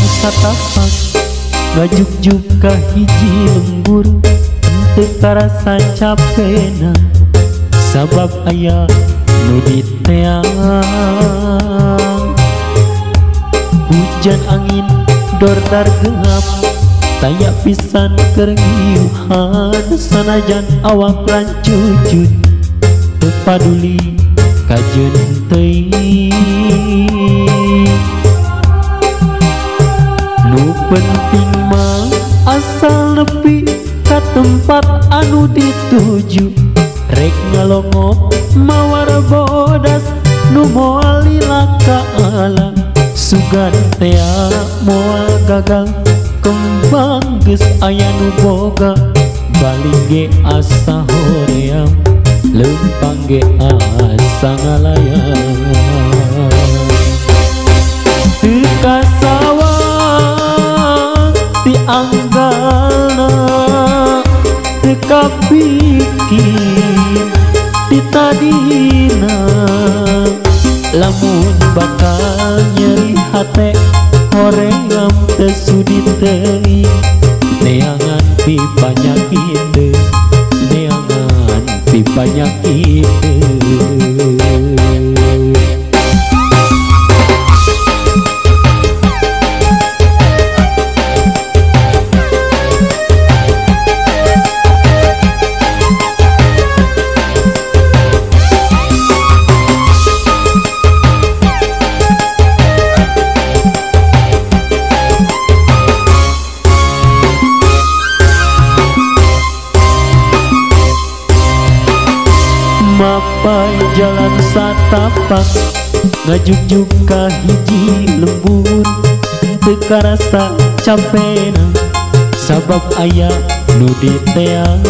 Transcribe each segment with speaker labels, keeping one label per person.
Speaker 1: satapak ngajugjug ka hiji lembur teu karasa capena sabab aya nu diteang. Hujan angin dordar gelap taya pisan keur ngiuhan sanajan awak rancucut teu paduli kajeun teuing. Nu penting mah asal nepi ka tempat anu dituju rek ngalongok mawar bodas nu moal lila ka alam sugan tea moal gagal kembang geus aya nu boga balik ge asa hoream lempang ge asa ngalayang. Teu kasawang ti anggalna teu kapikir ti tadina lamun bakal nyeri hate hoream teu sudi teuing neangan pi panyakit neangan pi panyakit. Mapai jalan satapak ngajugjug ka hiji lembur teu karasa capena sabab aya nu diteang.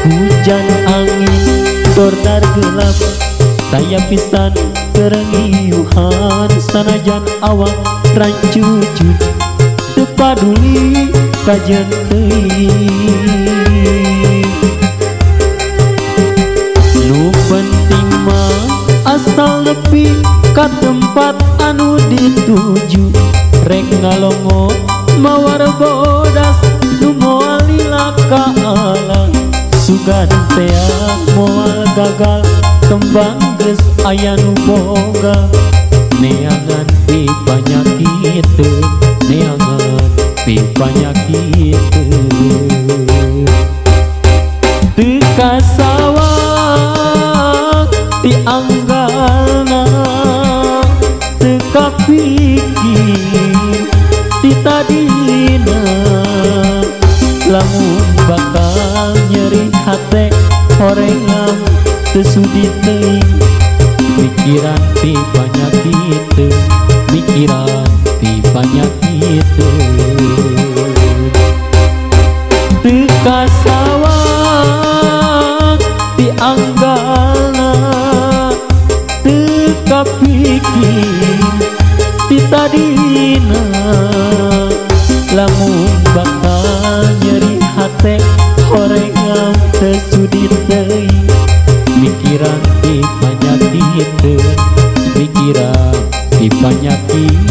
Speaker 1: Hujan angin dordar gelap taya pisan keur ngiuhan sanajan awak rancucut teu paduli kajeun teuing. Nu penting mah asal nepi ka tempat anu dituju rek ngalongok mawar bodas nu moal lila ka alam sugan tea moal gagal kembang geus aya nu boga neangan pi panyakit neangan pi panyakit. Teu kasawang ti anggalna teu kapikir ti tadina lamun bakal nyeri hate hoream teu sudi teuing mikiran pi panyakit mikiran pi panyakit. Teu kasawang ti anggalna teu kapikir ti tadina lamun bakal nyeri hate hoream teu sudi teuing mikiran pi panyakit mikiran pi panyakit.